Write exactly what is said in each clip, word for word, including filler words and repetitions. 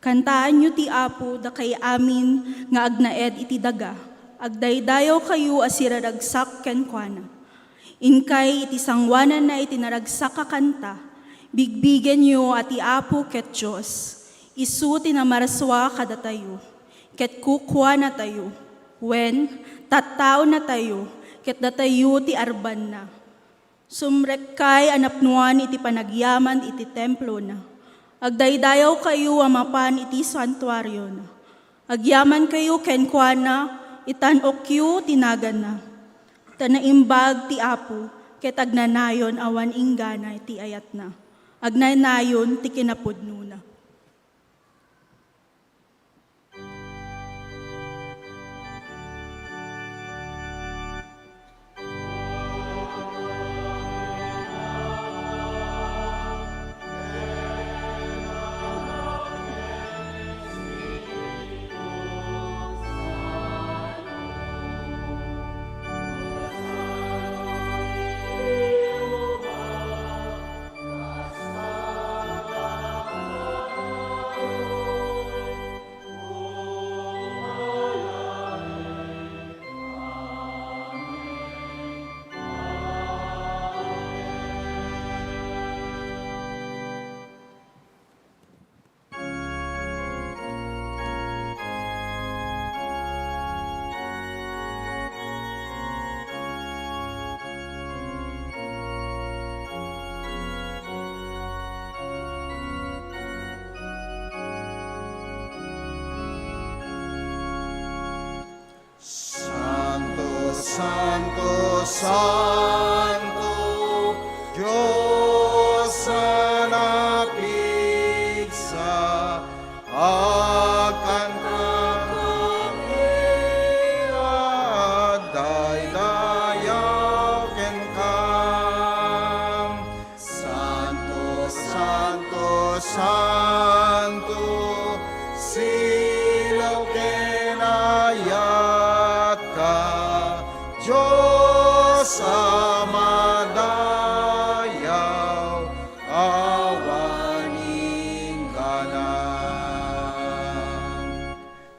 Kantaanyo ti Apo, dakay amin nga agnaed iti daga. Agdaydayawkayo a siraragsak kenkuana. Inkay iti sangoananna iti naragsak a kanta, bigbigenyo a ti Apo ket Dios, isu ti namarsua kadatayo, ket kukuanatayo, wen, tattaonatayo, ket datayo ti arbanna. Sumrekkay a napnoan iti panagyaman iti templona. Agdaydayawkayo a mapan iti santuariona. Agyamankayo kenkuana, itan-okyo ti naganna. Ta naimbag ti Apo, ket agnanayon awan inggana ti ayatna. Agnanayon ti kinapudnona. Santo, Santo, Santo, Dios a napigsa, agkantakami, agdaydayaw kenka. Santo, Santo, Santo, silaw ken ayatka, Dios a madayaw, awan inggana.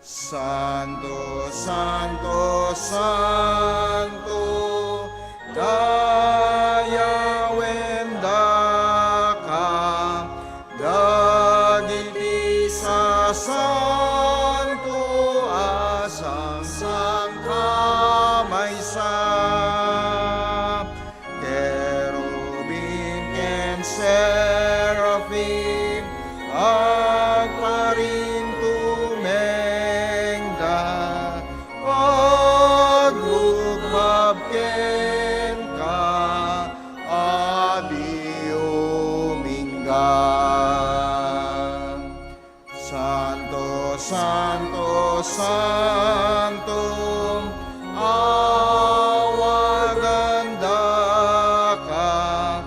Santo, Santo, Santo, dayawen daka, dagiti sasanto a sangsangkamaysa. Kerubim ken serafim, agparintumengda, aglukbab kenka, adi umingga. Santo, Santo, Santo, awagan daka,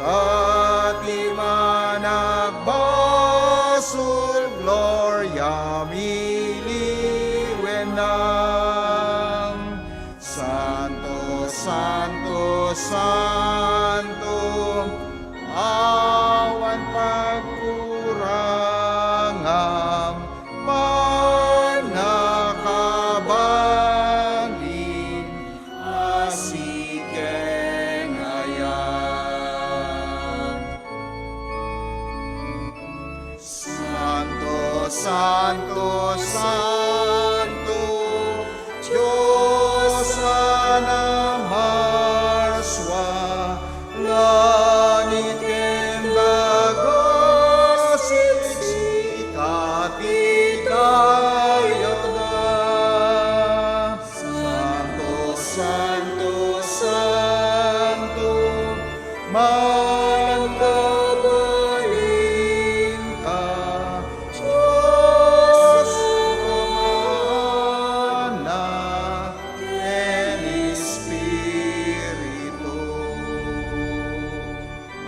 ta ti managbasol, gloriam iliwenam. Santo, Santo, Santo, awan pagkurangam, pannakabalin a siken ayat. Santo, Santo, Santo, Dios a namarsua, langit ken daga, siksika ti dayawda. Santo, Santo, Santo, mangkabalinka, Dios Ama, Anak, ken Espiritu.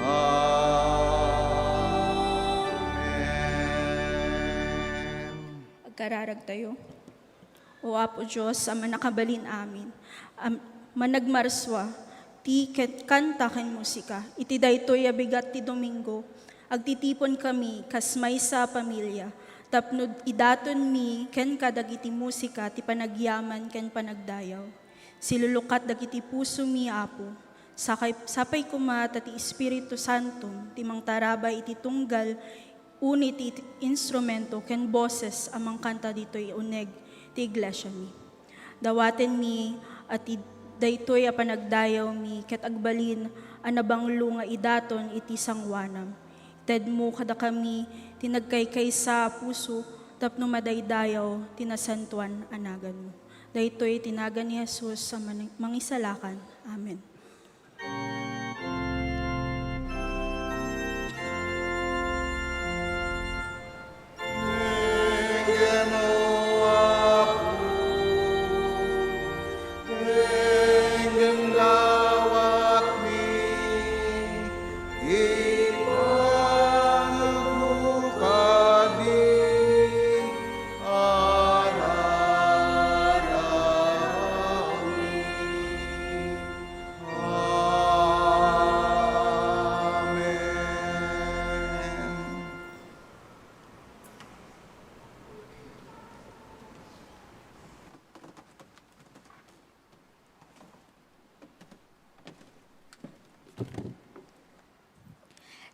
Amen. Agkararagtayo. O Apo Dios a mannakabalin amin, a managmarsua ti ket kanta ken musika, iti daytoy a bigat ti Domingo, agtitiponkami kas maysa a pamilia, Tapno idatonmi kenka dagiti musika ti panagyaman ken panagdayaw. Silulukat dagiti pusomi, Apo. Sakay, sapay koma ta ti Espiritu Santo ti mangtarabay iti tunggal, uni ti instrumento ken boses a mangkanta ditoy uneg ti iglesiami. Dawatenmi a ti daytoy a panagdayawmi ket agbalin a nabanglo nga idaton iti sangoanam. Itedmo kadakami ti nagkaykaysa a puso tapno madaydayaw ti nasantoan a naganmo. Daytoy ti nagan ni Jesus a man-, Mangisalakan. Amen.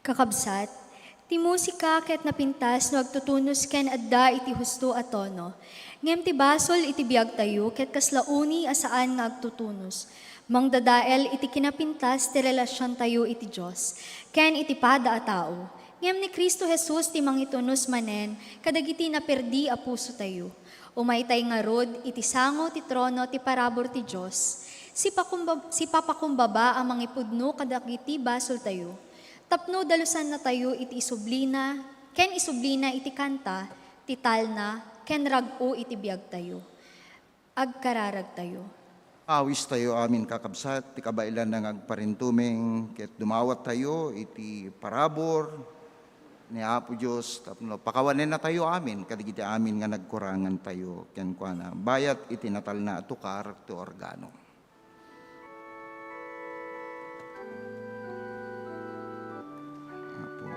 Kakabsat, ti musika ket napintas no agtutunos ken adda iti husto a tono. Ngem ti basol iti biagtayo ket kasla uni a saan nga agtutunos. Mangdadael iti kinapintas ti relasiontayo iti Dios ken iti pada a tao. Ngem ni Cristo Jesus ti mangitunos manen kadagiti naperdi a pusotayo. Umaytay ngarud iti sango ti trono ti parabur ti Dios. Sipakumba-, sipapakumbaba a mangipudno kadagiti basoltayo, tapno dalosannatayo iti isublina, ken isublina iti kanta, ti talna, ken rag-o iti biagtayo. Agkararagtayo. Awistayo amin, kakabsat, ti kabaelanna nga agparintumeng, ket dumawattayo iti parabur ni Apo Dios tapno pakawanennatayo amin kadagiti amin nga nagkurangantayo kenkuana, bayat iti natalna a tukar ti organo. Apo,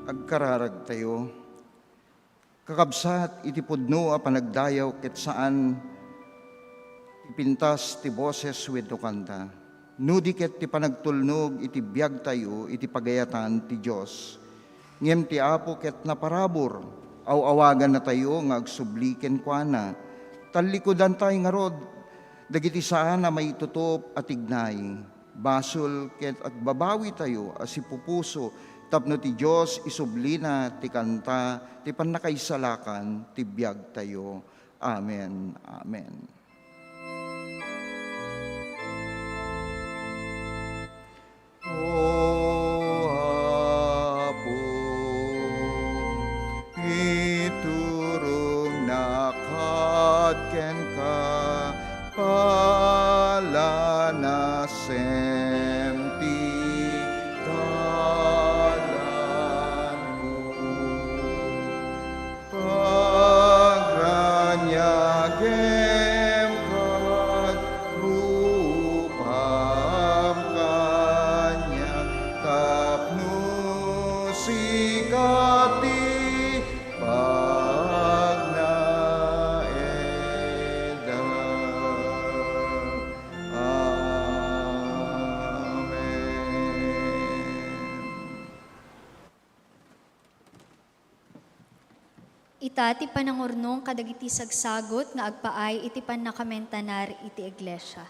agkararagtayo. Kakabsat, iti pudno a panagdayaw ket saan ti pintas ti boses wenno kanta, no di ket ti panagtulnog iti biagtayo iti pagayatan ti Dios. Ngem ti Apo ket naparabur, aw-awagannatayo nga agsubli kenkuana. Tallikudantay ngarud dagiti saan a maitutop a tignay. Basol ket agbabawitayo a sipupuso tapno ti Dios isublina ti kanta ti pannakaisalakan ti biagtayo. Amen. Amen. O Apo, iturongnak kenka, palanasem ti dalanko. Pagraniagem ket rupam kaniak tapno sika ti pagnaeddak. Amen. Ita ti panangurnong kadagiti sagsagut nga agpaay iti pannakamentanar iti iglesia.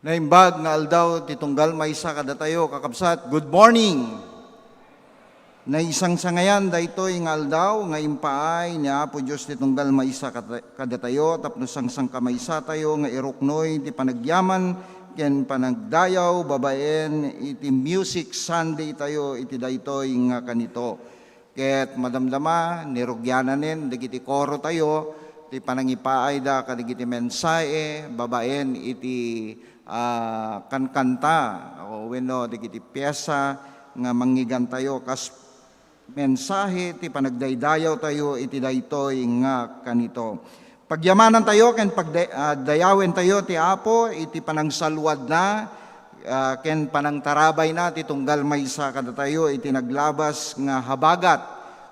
Naimbag nga aldaw ti tunggal maysa kadatayo, kakabsat. Good morning! Naisangsangayan daytoy nga aldaw nga impaay ni Apo Dios ti tunggal maysa kata-, kadatayo tapno sangsangkamaysatayo nga iruknoy ti panagyaman ken panagdayaw babaen iti Music Sunday tayo iti daytoy nga kanito. Ket madamdama, nirugiananen dagiti koro tayo ti panangipaayda kadagiti mensahe babaen iti, ah, kankanta o wenno dagiti piesa nga mangngegatayo kas mensahe ti panagdaydayaw tayo iti daytoy nga kanito. Pagyamanan tayo ken pagda-, ah, dayawen tayo ti Apo iti panangsaluadna, ah, ken panangtarabayna ti tunggal maysa kadatayo iti naglabas nga habagat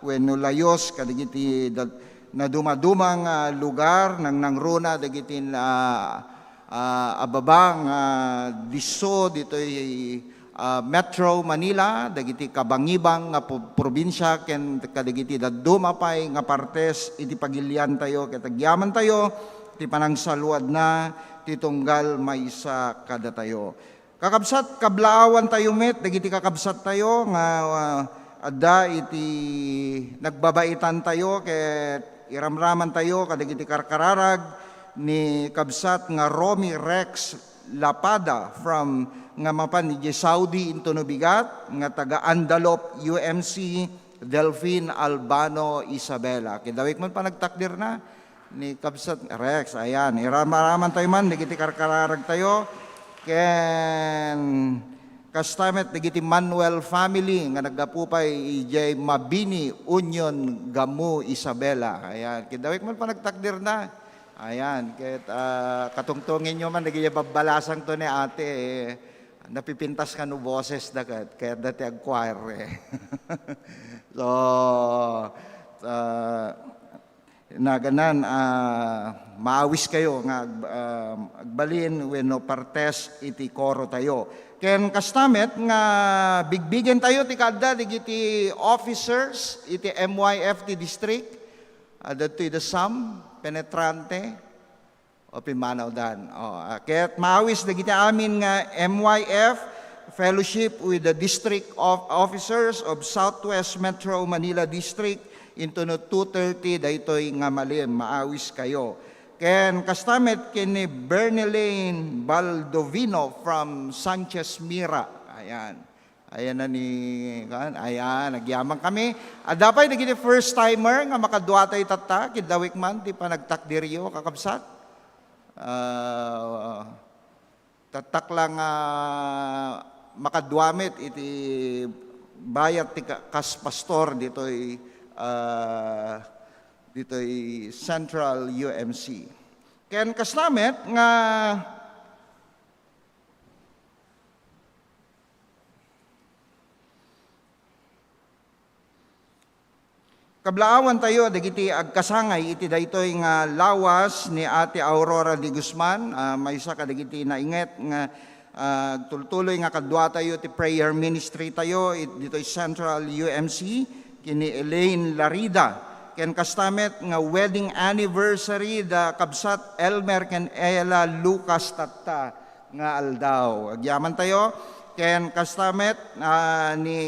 wenno layos kadagiti dad-, nadumaduma nga lugar, nangnangruna dagiti, ah, ah, a baba nga disso ditoy, ah, Metro Manila, dagiti kabangibang nga pu-, probinsia ken kadagiti dadduma pay nga partes iti pagiliantayo ket agyamantayo ti panangsaluadna ti tunggal maysa kadatayo. Kakabsat, kablaawantayo met dagiti kakabsattayo nga, ah, adda iti nagbabaitantayo ket iramramantayo kadagiti karkararag ni kabsat nga Romy Rex Lapada from, nga mapan idiay Saudi intono bigat, nga taga Andalop U M C, Delfin Albano Isabela. Kidawik man panagtakderna ni kabsat Rex. Ayan, iramaraman tayo man dagiti karkararag tayo. Ken kasta met dagiti Manuel family nga naggapu pay idiay Mabini, Union, Gamu, Isabela. Ayan, kidawik man panagtakderna. Ayan, ket, ah, katungtongenyo man dagiti babbalasangto ni ate, eh, napipintas kano bosesda ket, kayatda ti ag-choir, eh. So, ah, naganan, ah, maawiskayo nga ag-, ah, agbalin wenno partes iti koro tayo. Ken kasta met nga bigbigentayo ti kaadda dagiti officers iti M Y F ti district, ah, dagitoy da Sam Penetrante, o pimmanawdan. O, ah, ket maawis dagiti amin nga M Y F, Fellowship with the District of Officers of Southwest Metro Manila District, intono two thirty daytoy nga malem. Maawiskayo. Ken kasta met ken ni Bernelane Baldovino from Sanchez Mira. Ayan. Ayan na ni, kan, ayan, nagyaman kami. Adda pay dagiti first timer nga makaduatay tatta, kidawik man ti panagtakdiryo, kakabsat. Ah, tattak lang, ah, makadua met iti bayat ti ka-, kas pastor ditoy, ah, ditoy Central U M C. Ken kasta met nga Kablaawan tayo dagiti agkasangay iti daytoy nga lawas ni Ate Aurora de Guzman, ah, maysa kadagiti nainget nga, ah, agtultuloy nga kadua tayo ti prayer ministry tayo it-, ditoy Central U M C, ken ni Elaine Larida. Ken kasta met nga wedding anniversary da kabsat Elmer ken Ella Lucas tatta nga aldaw. Agyaman tayo. Ken kasta met, ah, ni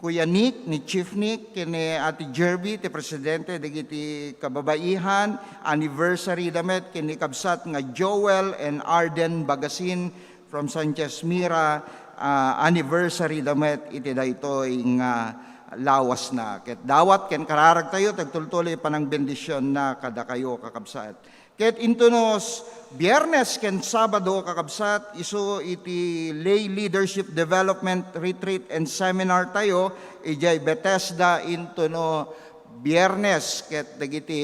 Kuya Nick, ni Chief Nick, ken ni Ate Jerby, ti presidente dagiti kababaihan, anniversary da met ken ni kabsat nga Joel and Arden Bagasin from Sanchez Mira, ah, anniversary da met iti daytoy nga lawasna. Ket dawat ken kararag tayo, ti agtultuloy panangbendisionna kadakayo, kakabsat. Ket intono s-, Biernes ken Sabado, kakabsat, isu iti Lay Leadership Development Retreat and Seminar tayo idiay Bethesda intono Biernes, ket dagiti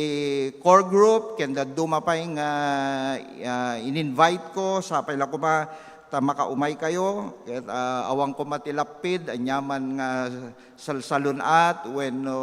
core group ken dadduma pay nga, ah, in-invite ko, sapay la koma ta makaumay kayo, ket, ah, awan koma ti lappid, aniaman nga salsalun-at wenno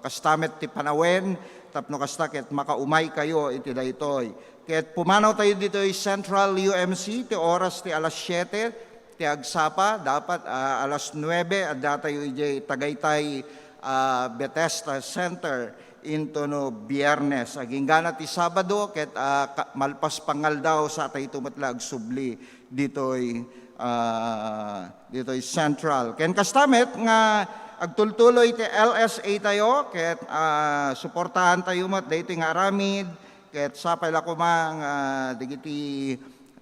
kasta met ti panawen, tapno kasta ket makaumay kayo iti daytoy. Ket pumanaw tayo ditoy Central U M C ti oras ti alas siete ti agsapa, dapat, ah, alas nuebe adda tayo idiay Tagaytay, ah, Bethesda Center. into no Biyernes. Aginggana ti Sabado, ket, ah, ka-, malpas pangaldaw, satayto met la agsubli ditoy, ah, ditoy Central. Ken kasta met nga agtultuloy ti L S A tayo, ket, ah, suportahan tayo met daytoy nga aramid, ket sapay la koma nga dagiti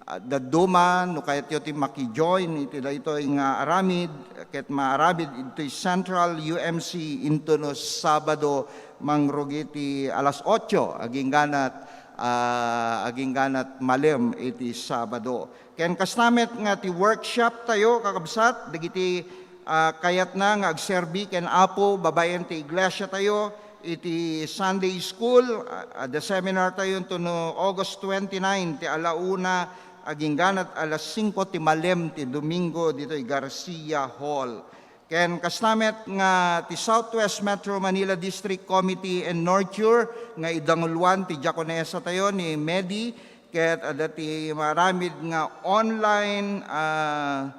ah, dadduma, no kayatyo ti makijoin iti daytoy nga aramid, ket maaramid iti Central U M C into no Sabado, mangrugi ti alas otso, agingganat, ah, agingganat malem iti Sabado. Ken kasta met nga ti workshop tayo, kakabsat, dagiti ah, kayatna nga agserbi ken Apo babaen ti iglesia tayo iti Sunday school, ah, the seminar tayo into no August twenty-nine ti ala una agingganat alas singko ti malem ti Domingo ditoy Garcia Hall. Ken kasta met nga ti Southwest Metro Manila District Committee and Nurture nga idanguluan ti diakonesa tayo ni Medi ket adda ti maaramid nga online, ah,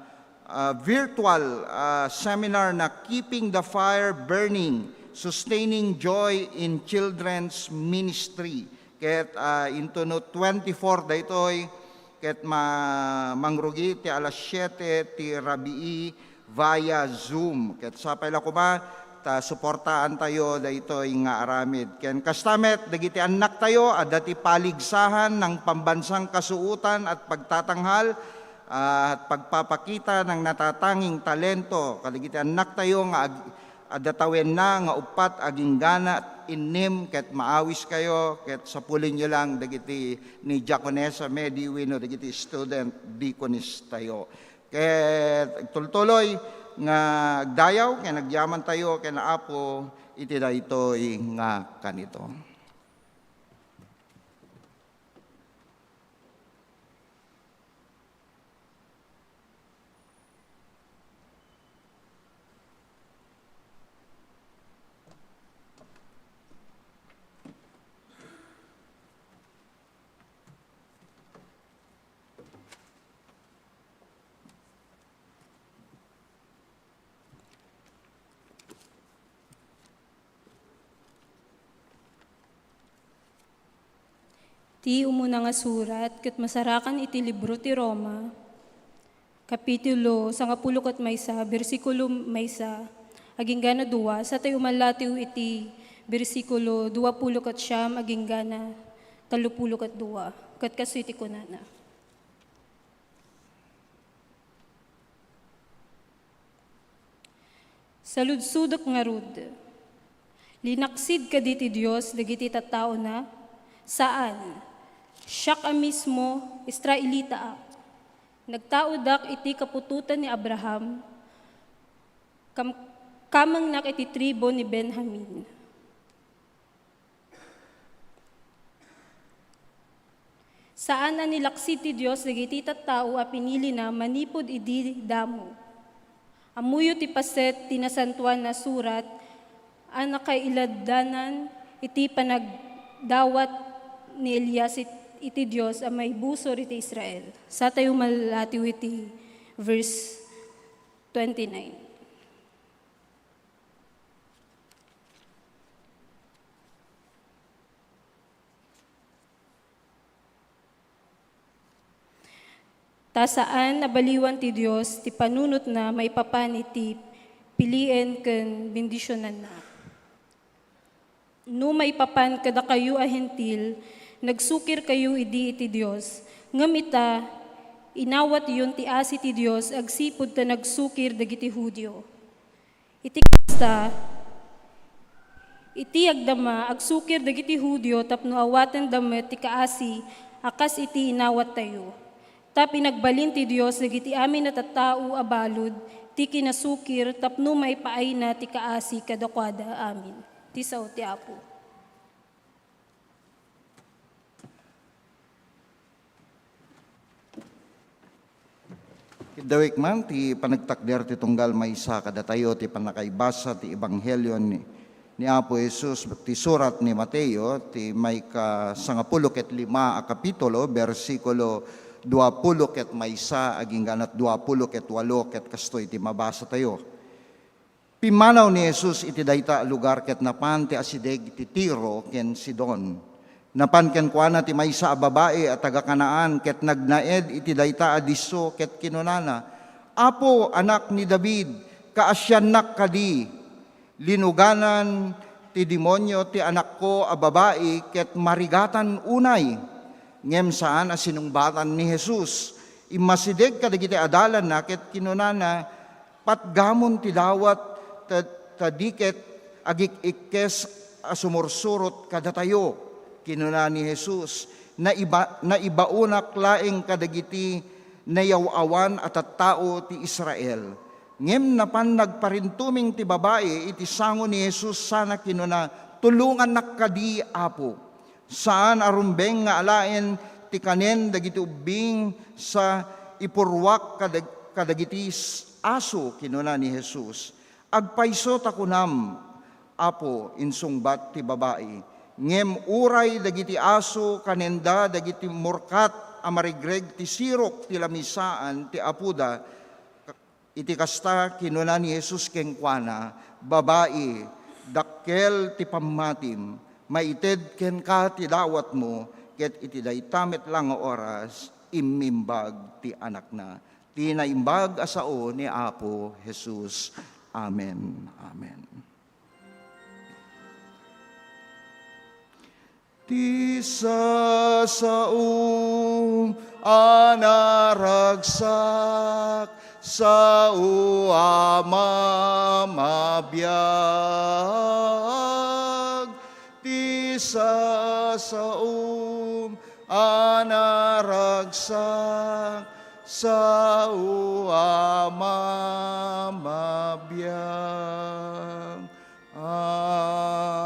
ah, virtual, ah, seminar na Keeping the Fire Burning, Sustaining Joy in Children's Ministry. Ket, ah, into no twenty-four daytoy, ket ma-, mangrugi ti alas siete ti rabii via Zoom. Ket sapay la koma, ta suportaan tayo daytoy nga aramid. Ken kasta met, dagiti annak tayo, adda ti paligsahan ng pambansang kasuotan at pagtatanghal, at pagpapakita ng natatanging talento kadagiti annak tayo nga ag-, adda tawenna nga uppat agingganat innem ket maawis kayo ket sapulenyo lang dagiti ni Diakonesa Medi wenno dagiti student deaconess tayo. Ket agtultuloy nga agdayaw ken agyaman tayo ken Apo iti daytoy nga kanito. Ti umuna nga surat ket masarakan iti libro ti Roma, kapitulo sangapulo ket maysa, bersikulo maysa agingga na dua, satay umallatiw iti bersikulo duapulo ket siam agingga na tallopulo ket dua. Ket kastoy ti kunana. Saludsodek ngarud, linaksid kadi ti Dios dagiti tattaona? Saan! Siak a mismo, Israelitaak. Nagtaodak iti kaputotan ni Abraham, kam-, kamengnak iti tribu ni Benjamin. Saan a nilaksid ti Dios dagiti tattao a pinilina manipud idi damo. Ammoyo ti paset ti Nasantoan a Surat a nakailaddanan iti panagdawat ni Elias it-, iti Dios a maibusor iti Israel. Satayo malatiw iti verse twenty-nine. Ta saan a baliwan ti Dios ti panunotna maipapan iti pilien ken bendisionanna. No maipapan kadakayo a Hentil, nagsukirkayo idi iti Dios, ngem ita, inawatyon ti asi ti Dios agsipud ta nagsukir dagiti Judio. Iti kasta, iti agdama, agsukir dagiti Judio tapno awatenda met ti kaasi a kas iti inawattayo. Ta pinagbalin ti Dios dagiti amin a tattao a balud ti kinasukir tapno maipaayna ti kaasi kadakuada amin. Ti sao ti Apo. Iddawek man ti panagtakder ti tunggal maysa kadatayo ti pannakaibasa ti Ebanghelio ni, ni Apo Jesus ti surat ni Mateo, ti maikasangapulo ket lima a kapitulo, bersikulo duapulo ket maysa agingganat duapulo ket walo, ket kastoy ti mabasatayo. Pimmanaw ni Jesus iti dayta a lugar ket napan ti asideg iti Tiro ken Sidon. Napan kenkuana ti maysa a babai a taga-Canaan ket nagnaed iti dayta a disso ket kinunana, "Apo, Anak ni David, kaasiannak kadi! Linuganan ti demonio ti anakko a babai ket marigatan unay." Ngem saan a sinungbatan ni Jesus. Immasideg kadagiti adalanna ket kinunana, "Patgamon ti dawat, ta, ta di ket agik-ikkes a sumursurot kadatayo." Kinuna ni Jesus, "Naiba-, naibaonak laeng kadagiti nayaw-awan a tattao ti Israel." Ngem napan nagparintumeng ti babai iti sango ni Jesus sana kinuna, "Tulongannak kadi, Apo. Saan a rumbeng nga alaen ti kanen dagiti ubbing sa ipurruak kadag-, kadagiti s-, aso," kinuna ni Jesus. "Agpayso ta kunam, Apo," insungbat ti babai. "Ngem uray dagiti aso kanenda dagiti murkat a marigreg ti sirok ti lamisaan ti apoda." Iti kasta, kinuna ni Jesus kenkuana, "Babai, dakkel ti pammatim. Maited kenka ti dawatmo." Ket iti dayta met la nga oras, immimbag ti anakna. Ti naimbag a sao ni Apo Jesus. Amen. Amen. Ti sasaom a naragsak, sao a mamabiag. Ti sasaom a naragsak, sao a mamabiag. Amen.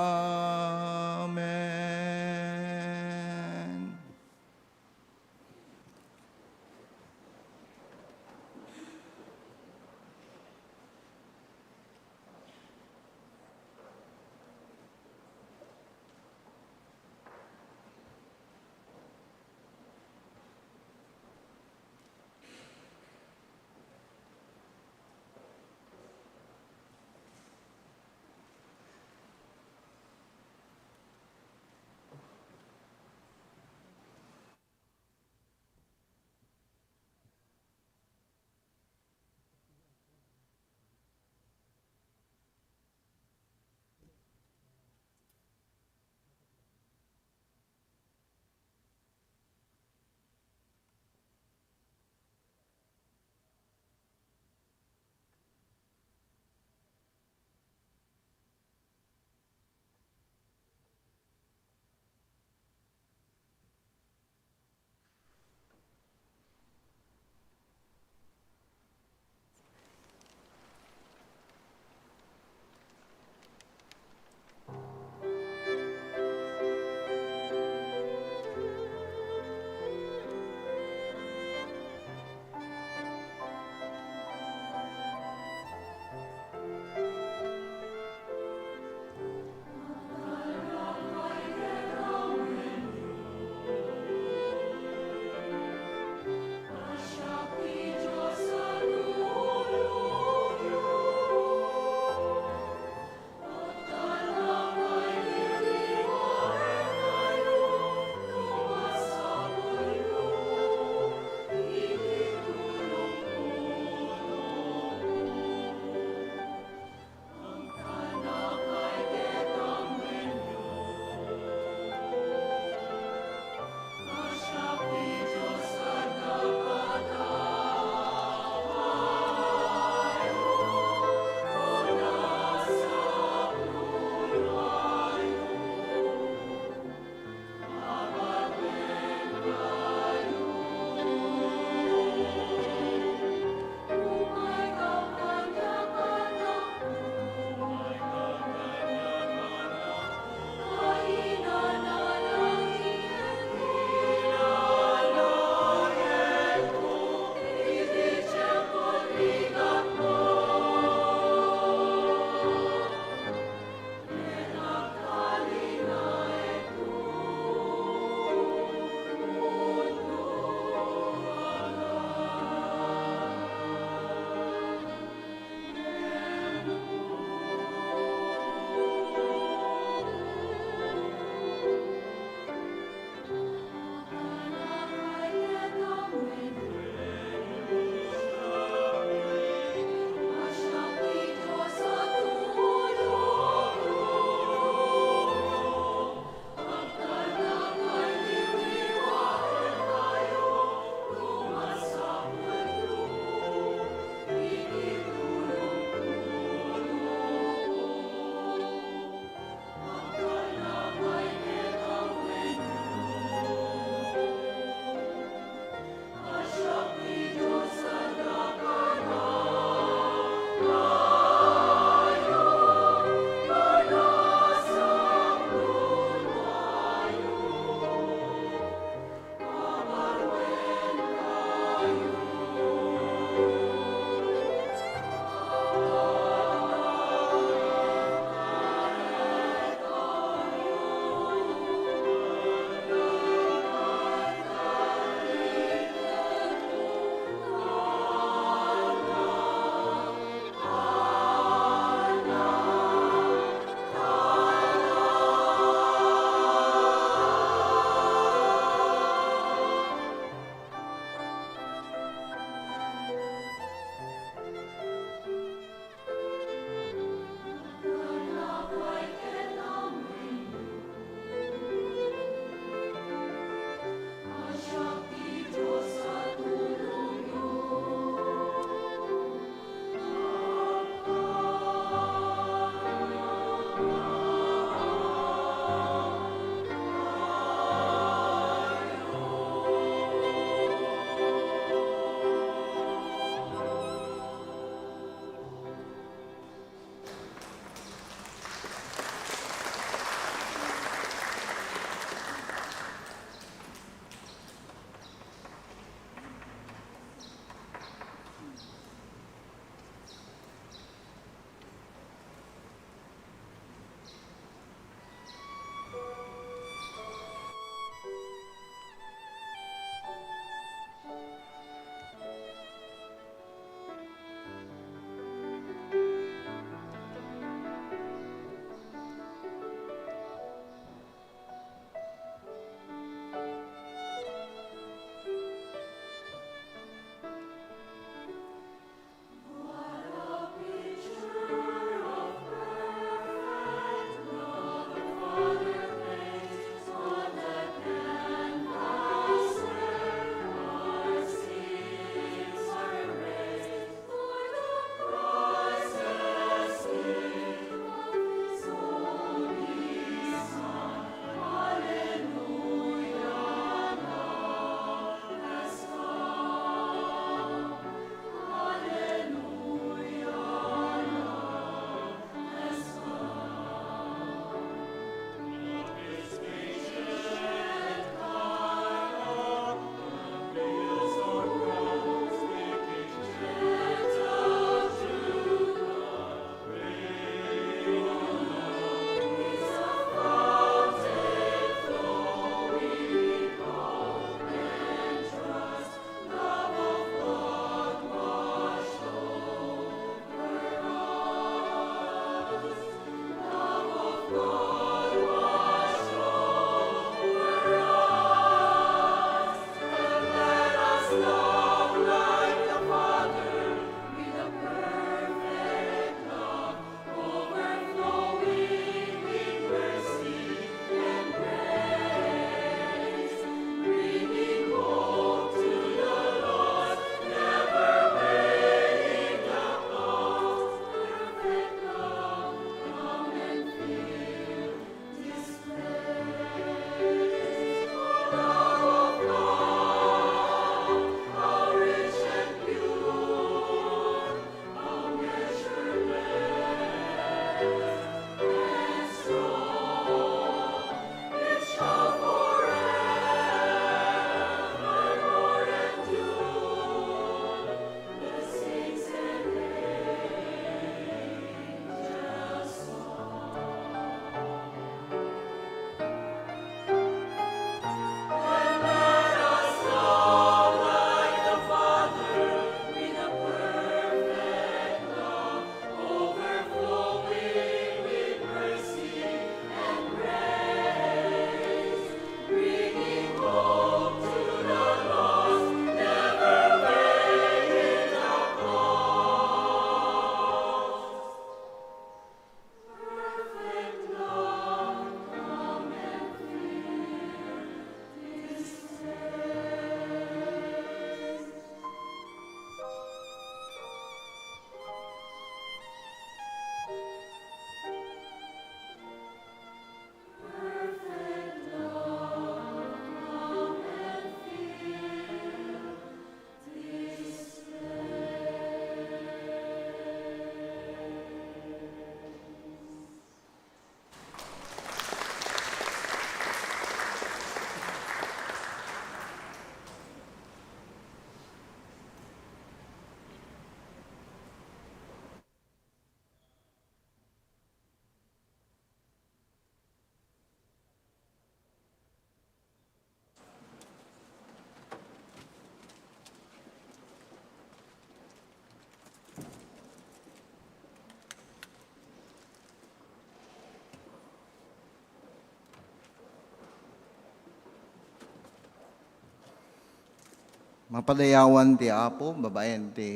Mapadayawan ti Apo babaen ti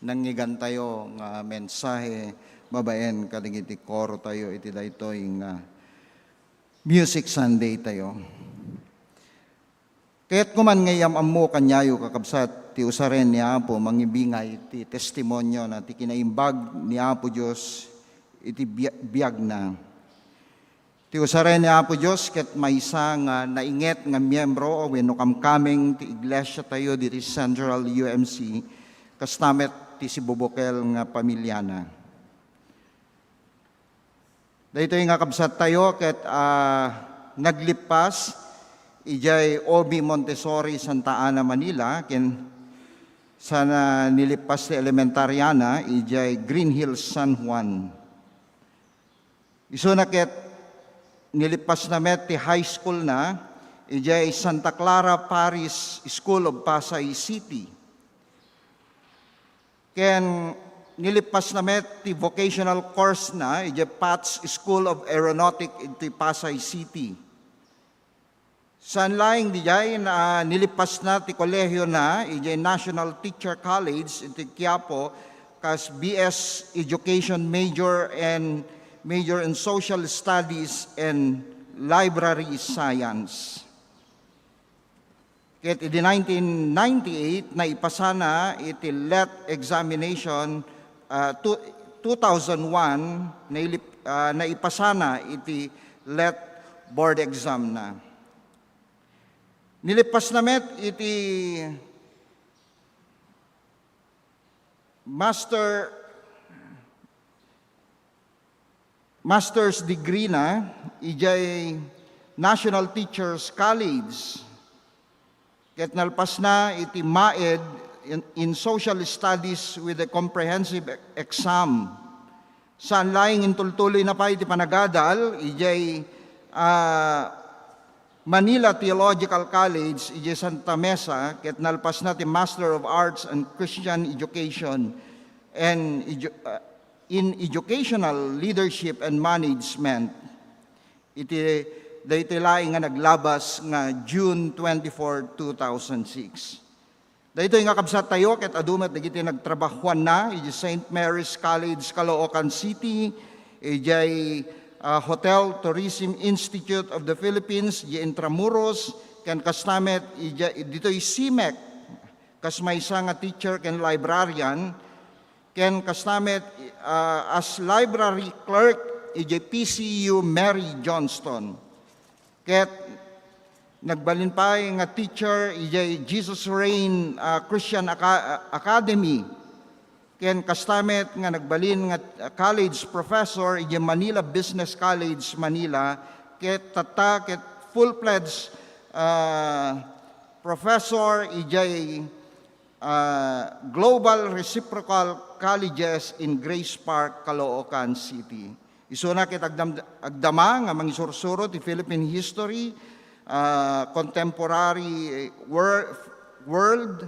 nangngegantayo nga mensahe babaen kadagiti koro tayo iti daytoy nga Music Sunday tayo. Kayatko man nga iyam-ammo kaniayo, kakabsat, ti usaren ni Apo mangibingay ti testimonio na ti kinaimbag ni Apo Dios iti bia-, biagna. Ti usaren ni Apo Dios ket maysa nga nainget nga miembro wenno kamkameng ti iglesia tayo diti Central U M C, kasta met ti sibubukel nga pamilyana. Daytoy nga kabsat tayo ket, ah, naglippas idiay O B Montessori, Santa Ana, Manila, ken sana nilippas ti elementariana idiay Green Hills, San Juan. Isuna ket nilippasna met ti high school na idiay Santa Clara Parish School of Pasay City. Ken nilippasna met ti vocational course na idiay Pat's School of Aeronautic iti Pasay City. Saan laeng diay na nilippasna ti kolehiona idiay National Teacher College iti Quiapo kas B S Education major and major in Social Studies and Library Science. Ket idi nineteen ninety-eight, naipasana iti let examination, ah, two, two thousand one, nailip-, ah, naipasana iti let board exam na. Nilippasna met iti master, master's degree na idiay National Teachers College. Ket nalpasna iti MAED in, in Social Studies with a comprehensive e-, exam. Saan laeng intultuloyna pay ti panagadal idiay, ah, Manila Theological College idiay Santa Mesa, ket nalpasna ti Master of Arts and Christian Education and Edu-, ah, in Educational Leadership and Management. Iti daytoy laeng nga naglabas nga June twenty-four, two thousand six. Daytoy nga kabsat tayo ket adu met dagiti nagtrabahuanna idiay Saint Mary's College, Caloocan City, idiay, ah, Hotel Tourism Institute of the Philippines, idiay Intramuros, ken kasta met idiay, ditoy CMEC, kas maysa nga teacher ken librarian, ken kasta met, ah, as library clerk idiay P C U Mary Johnston. Ket nagbalin pay nga teacher idiay Jesus Reign, ah, Christian Aca-, Academy. Ken kasta met nga nagbalin nga, ah, college professor idiay Manila Business College, Manila. Ket tatta ket full-fledged, ah, professor idiay ah, Global Reciprocal Colleges in Grace Park, Caloocan City. Isuna ket agdam-, agdama nga mangisursuro ti Philippine history, ah, contemporary wor-, world,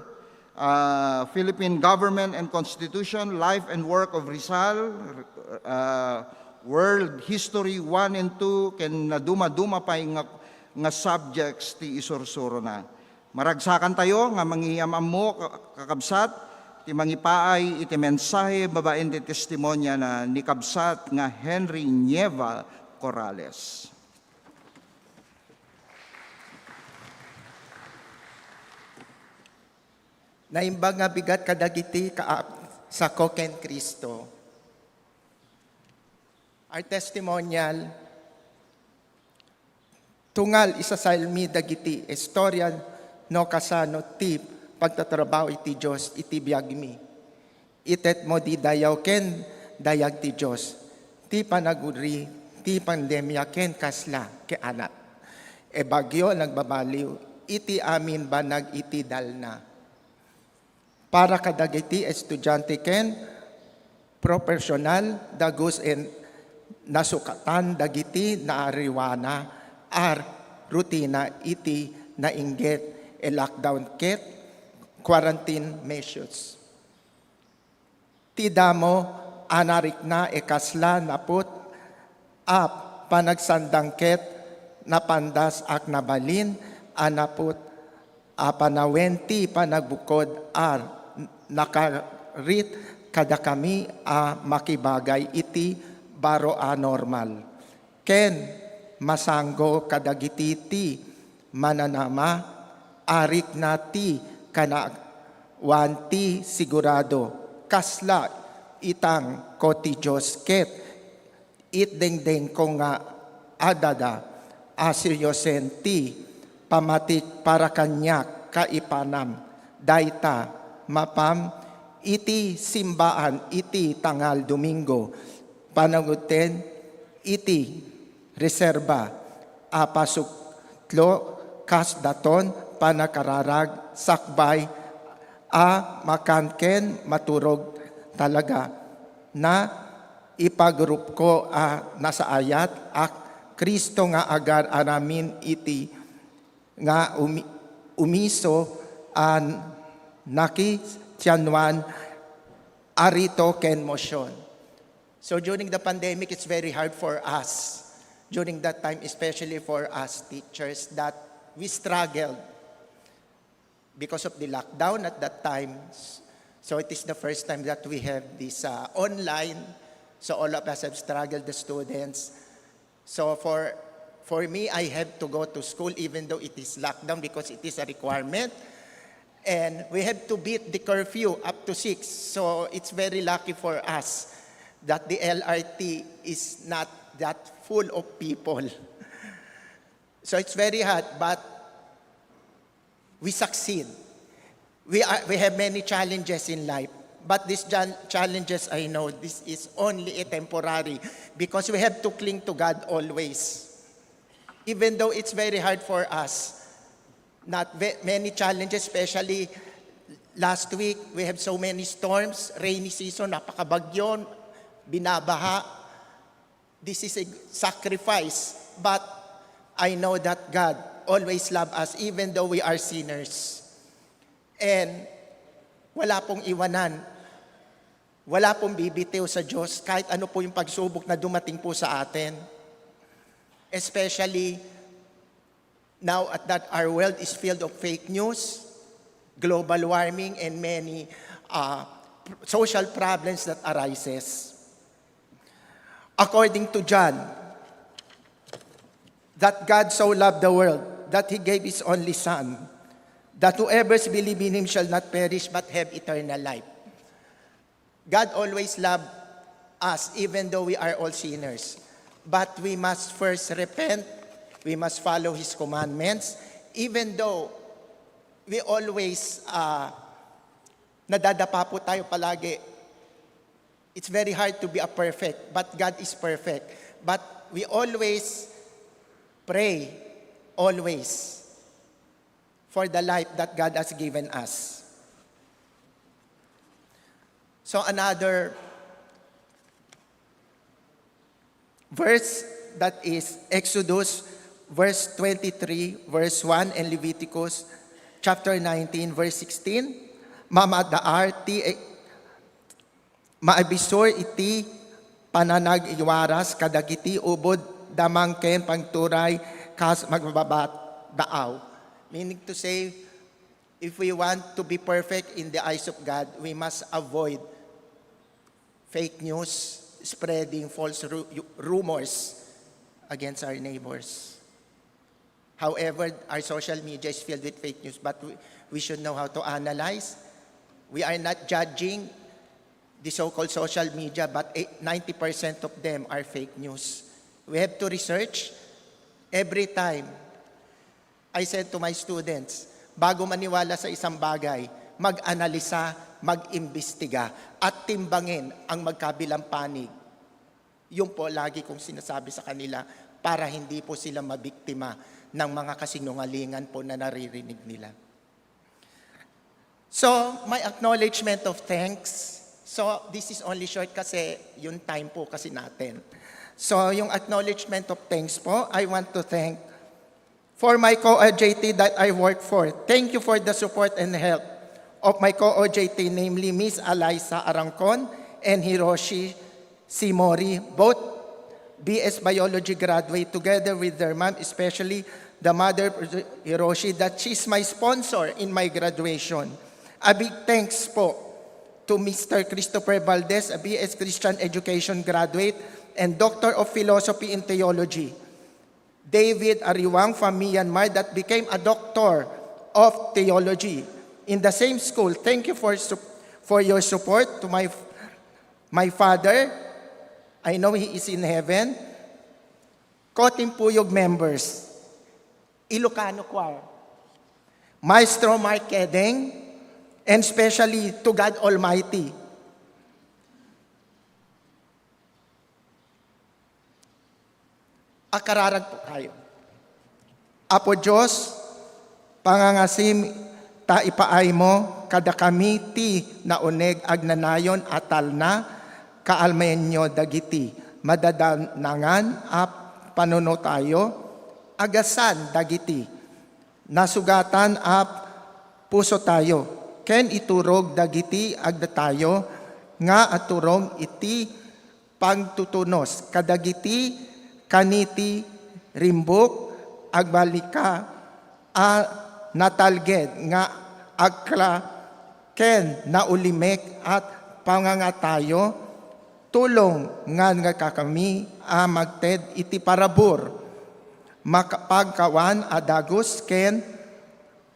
ah, Philippine government and constitution, life and work of Rizal, ah, world history one and two, ken naduma-duma pay nga, nga subjects ti isursurona. Maragsakantayo nga mangiyam-ammo, ka-, kakabsat, ti mangipaay iti mensahe babaen ti testimonia na ni kabsat nga Henry Nieva Corrales. Naimbag nga bigat kadagiti kaapsako ken Cristo. Our testimonial, tungal isasaelmi dagiti istorya no kasano ti pagtatrabaho iti Dios iti biagmi. Itetmo di dayaw ken dayag ti Dios, ti panaguri, ti pandemia ken kasla ket anat. E bagyo nagbabaliw iti amin banag iti dalna. Para kadagiti estudiante ken profesional, dagus en nasukatan dagiti naariwana a rutina iti nainggit a lockdown ket quarantine measures. Ti damo a narikna a kasla naput a panagsandang ket napandas a nabalin a naput a panawen ti panagbukud a nakarit kadakami a makibagay iti baro a normal ken masanggo kadagiti ti mananama a rikna ti kanawan ti sigurado. Kasla itangko ti Dios ket itdengdengko nga adda a seriosen ti pamatik para kaniak. Kaipanam dayta mapam iti simbaan iti tangal Domingo, panaguten iti reserba a pasuklo kas daton panakararag sakbay a makan ken maturog talaga na ipagrupko a nasaayat a Cristo nga agar-aramin iti nga umi-, umiso a nakitianuan a rito ken motion. So during the pandemic, it's very hard for us during that time, especially for us teachers, that we struggled because of the lockdown at that time. So it is the first time that we have this uh, online. So all of us have struggled, the students. So for for me, I have to go to school even though it is lockdown because it is a requirement. And we have to beat the curfew up to six. So it's very lucky for us that the L R T is not that full of people. So it's very hard, but we succeed. We, are, we have many challenges in life, but these chan- challenges, I know this is only a temporary because we have to cling to God always. Even though it's very hard for us, not ve- many challenges, especially last week, we have so many storms, rainy season, napakabagyo, binabaha. This is a sacrifice, but I know that God always love us even though we are sinners. And wala pong iwanan, wala pong bibitiw sa Diyos kahit ano po yung pagsubok na dumating po sa atin. Especially now at that our world is filled of fake news, global warming, and many uh, social problems that arises. According to John, that God so loved the world that he gave his only Son, that whoever believes in him shall not perish but have eternal life. God always loved us even though we are all sinners. But we must first repent, we must follow his commandments, even though we always uh, nadadapa po tayo palagi. It's very hard to be a perfect, but God is perfect. But we always pray, always, for the life that God has given us. So another verse, that is Exodus verse twenty-three, verse one, and Leviticus chapter nineteen, verse sixteen. Mamadaar ti maibisor iti pananag-iwaras kadagiti ubod damang ken pangturay kas magbabadaaw. Meaning to say, if we want to be perfect in the eyes of God, we must avoid fake news, spreading false ru- rumors against our neighbors. However, our social media is filled with fake news, but we, we should know how to analyze. We are not judging the so-called social media, but eh, ninety percent of them are fake news. We have to research every time. I said to my students, bago maniwala sa isang bagay, mag-analisa, mag-imbestiga, at timbangin ang magkabilang panig. Yun po lagi kong sinasabi sa kanila para hindi po sila mabiktima ng mga kasinungalingan po na naririnig nila. So, my acknowledgement of thanks. So, this is only short kasi yung time po kasi natin. So, yung acknowledgement of thanks po, I want to thank for my co-O J T that I work for. Thank you for the support and help of my co-O J T, namely Miss Eliza Arangcon and Hiroshi Simori, both B S Biology graduate, together with their mom, especially the mother of Hiroshi, that she's my sponsor in my graduation. A big thanks po to Mister Christopher Valdez, a B S Christian Education graduate and Doctor of Philosophy in Theology. David Ariwang from Myanmar that became a Doctor of Theology in the same school. Thank you for, sup- for your support to my, my father. I know he is in heaven. Kotimpuyog members, Ilocano Choir, Maestro Mark Kedeng, and especially to God Almighty. Akararag po tayo. Apo Dios, pangangasim ta ipaaymo kadakami ti nauneg agnanayon a talna, kaalmaenyo dagiti madadanangan a panunotayo, agasan dagiti nasugatan a pusotayo, ken iturog dagiti agdatayo nga aturong iti pagtutunos kadagiti kaniti rimbuk, agbalika a natalged nga agkla ken naulimek a pangangatayo, tulong nga, nga kakami a magted iti parabur, makapagkawan a dagus ken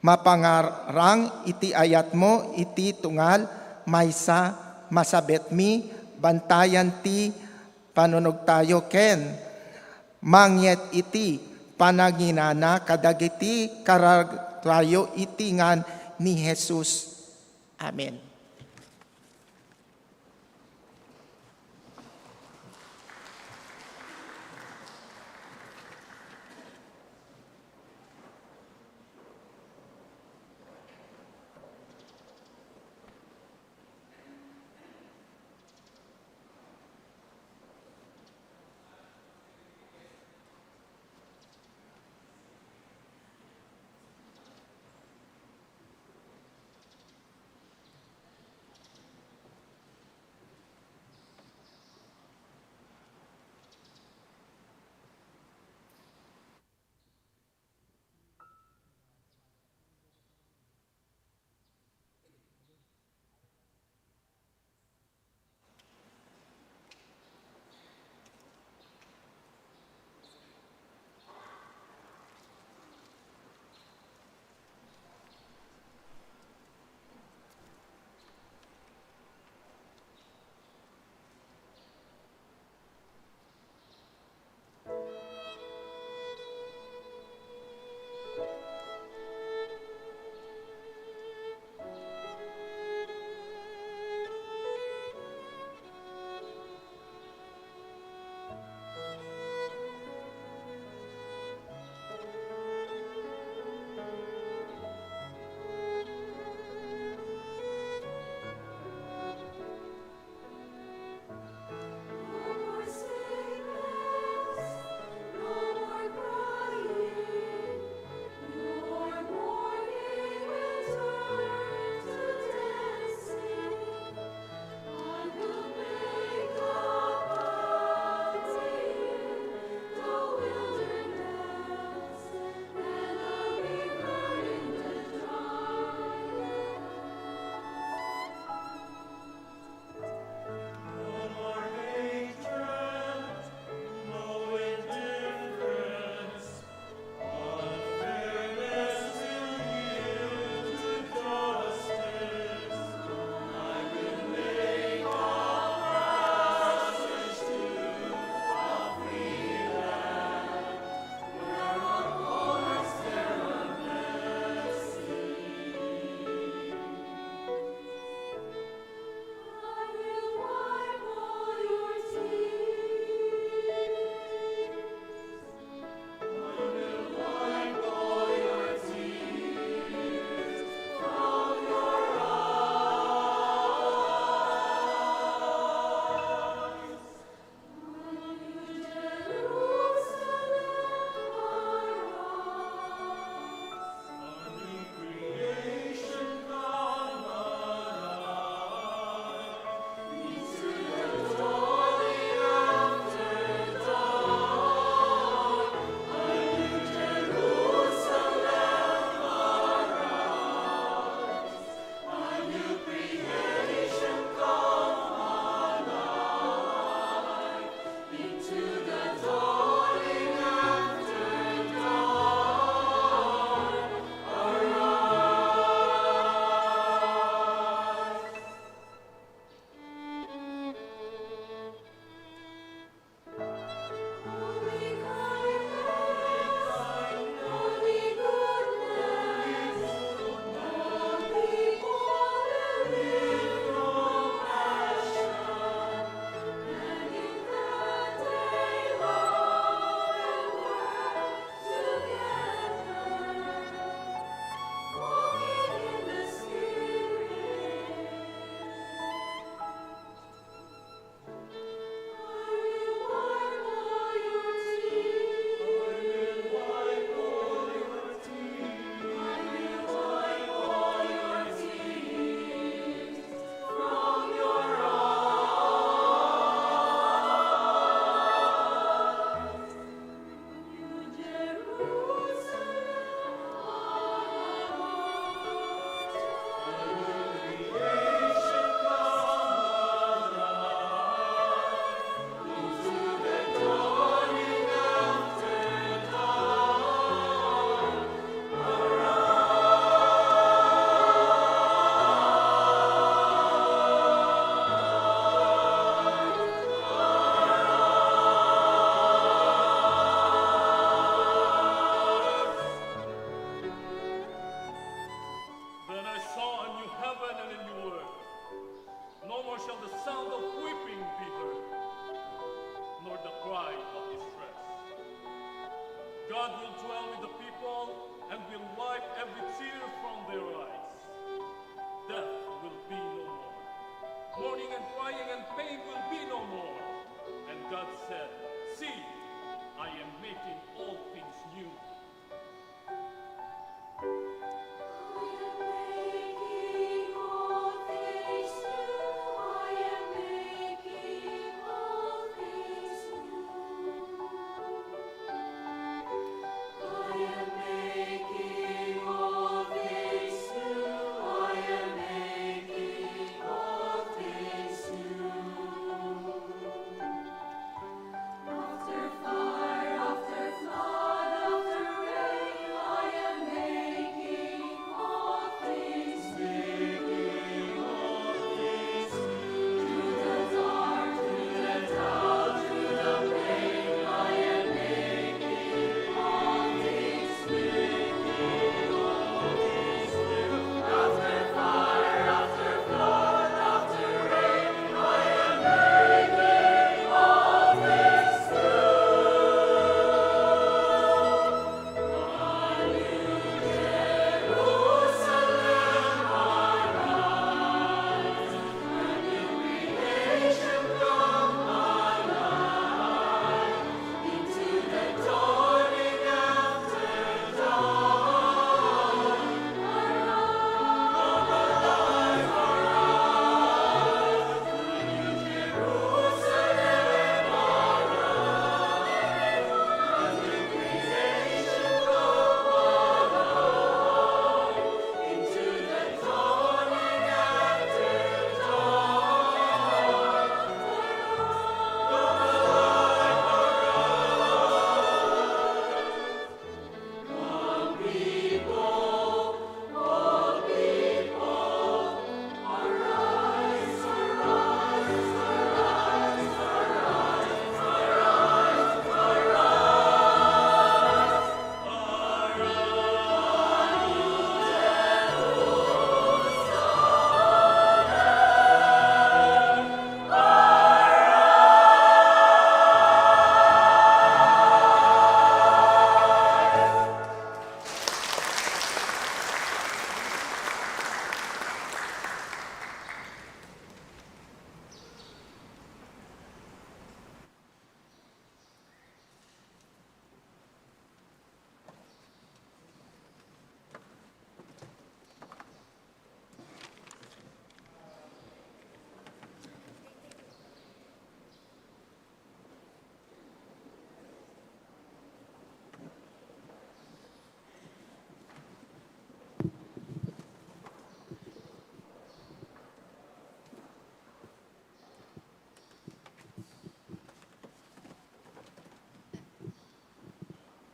mapangarang iti ayatmo iti tungal, maysa masabetmi, bantayan ti panunogtayo ken mangyet iti pananginana kadagiti kararagtayo iti ngan ni Jesus. Amen.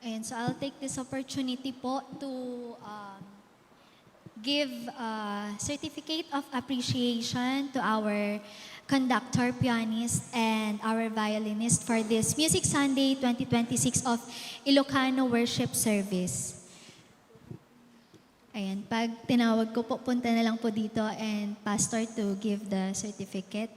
Ayan, so I'll take this opportunity po to, um, give a certificate of appreciation to our conductor, pianist, and our violinist for this Music Sunday twenty twenty-six of Ilocano Worship Service. Ayan, pag tinawag ko po, punta na lang po dito and pastor to give the certificate.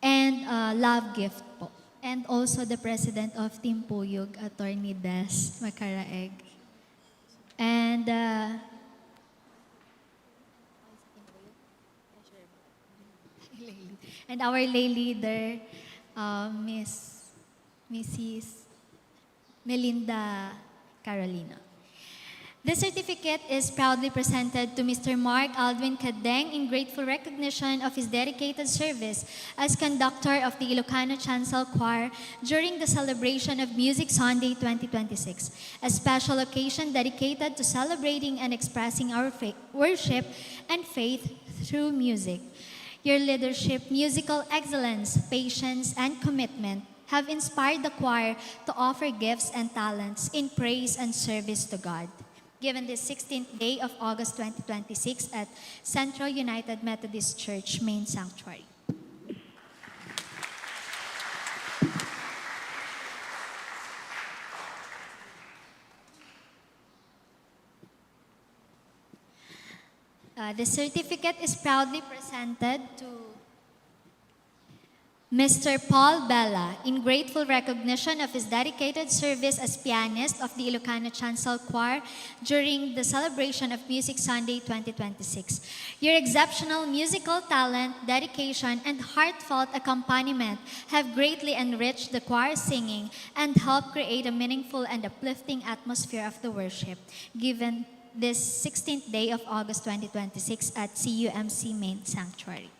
And, uh, love gift po. And also the president of Team Puyog, Attorney Des Macaraeg. And, uh, and our lay leader, uh, Miss, Missus Melinda Carolina. The certificate is proudly presented to Mister Mark Aldwin Cadeng in grateful recognition of his dedicated service as conductor of the Ilocano Chancel Choir during the celebration of Music Sunday twenty twenty-six, a special occasion dedicated to celebrating and expressing our fa-, worship and faith through music. Your leadership, musical excellence, patience, and commitment have inspired the choir to offer gifts and talents in praise and service to God. Given this sixteenth day of August twenty twenty-six at Central United Methodist Church Main Sanctuary. Uh, the certificate is proudly presented to Mister Paul Bella, in grateful recognition of his dedicated service as pianist of the Ilocano Chancel Choir during the celebration of Music Sunday twenty twenty-six. Your exceptional musical talent, dedication, and heartfelt accompaniment have greatly enriched the choir singing and helped create a meaningful and uplifting atmosphere of the worship, given this sixteenth day of August twenty twenty-six at C U M C Main Sanctuary.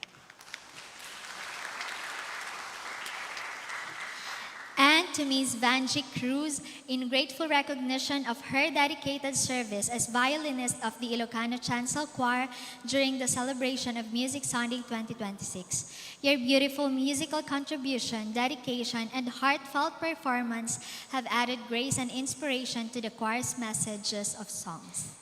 And to Miss Vangie Cruz, in grateful recognition of her dedicated service as violinist of the Ilocano Chancel Choir during the celebration of Music Sunday twenty twenty-six. Your beautiful musical contribution, dedication, and heartfelt performance have added grace and inspiration to the choir's messages of songs.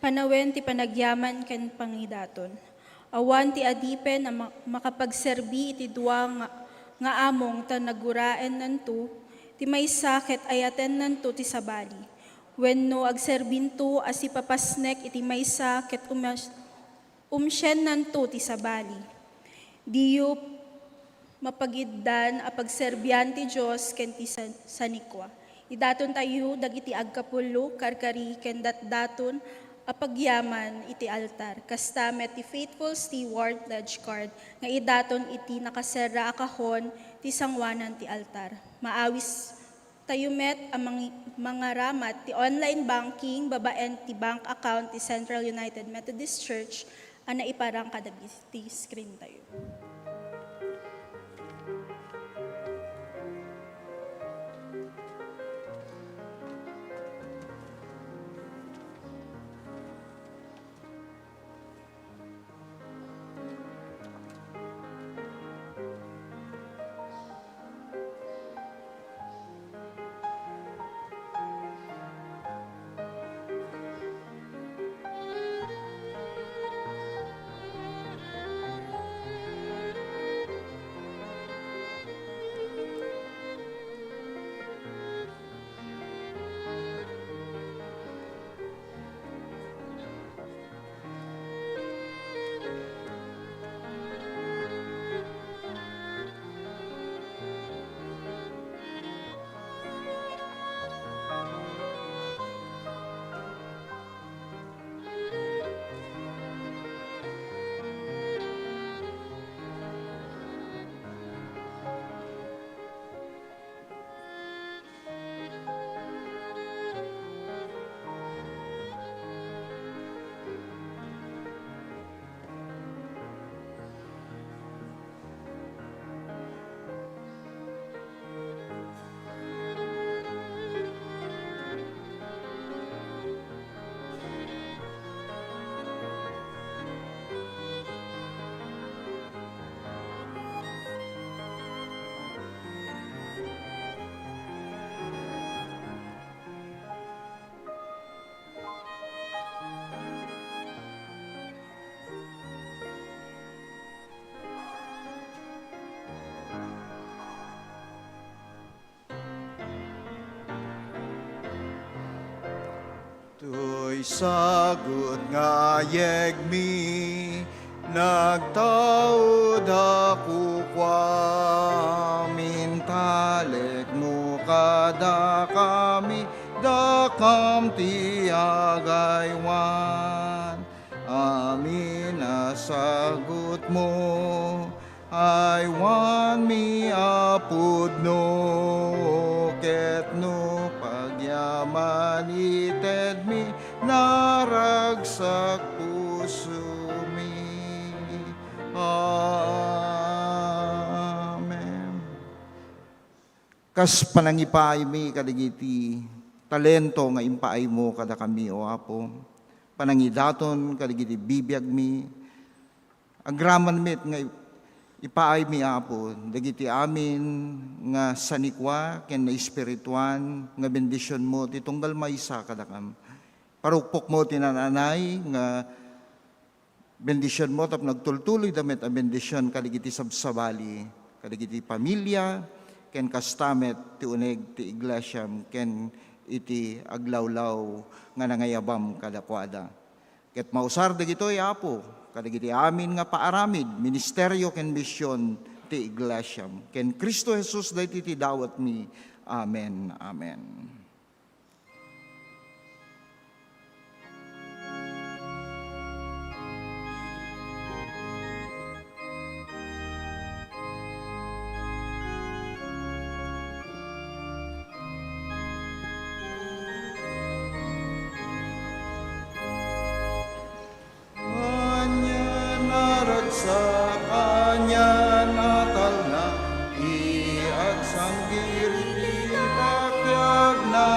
Panawen ti panagyaman ken pangidaton. Awan ti adipen a ma-, makapagserbi iti dua nga, nga among ta naguraennanto ti maysa ket ayatennanto ti sabali. Wenno agserbinto a sipapasnek iti maysa ket umas-, umsiennanto ti sabali. Diyo mapagiddan a pagserbian ti Dios ken ti san-, sanikua. Idatontayo dagiti agkapullo, karkari, ken datdaton a pagyaman iti altar. Kasta met ti faithful steward pledge card nga idaton iti nakaserra a kahon ti sanguanan ti altar. Maawis tayo met a mangi-, mangaramat ti online banking babaen ti bank account ti Central United Methodist Church a naiparang kadagiti screen tayo. Sagut nga yegmi, nagtaud a kukuam, intalekmo kadakami, dakam ti agaywan. Amin a sagutmo, aywanmi a pudno, ket no pagyaman itedmi, naragsak pusomi. Amen. Kas panangipaaymi kadagiti talento nga impaaymo kadakami, O Apo, panangidaton kadagiti bibiagmi, agraman met nga ipaaymi, Apo, dagiti amin nga sanikua ken naespirituan nga bendisionmo ti tunggal maysa kadakam. Parukpokmo ti naan-anay nga bendisionmo tapno agtultuloyda met a bendision kadagiti sabsabali, kadagiti pamilia, ken kasta met ti uneg ti iglesiam ken iti aglawlaw nga nangayabam kadakuada. Ket mausar dagitoy, Apo, kadagiti amin nga paaramid, ministerio ken mision ti iglesiam. Ken Cristo Jesus daytoy ti dawatmi. Amen. Amen. Anian a ragsak, anian a talna, ti agsanggir iti takiagna.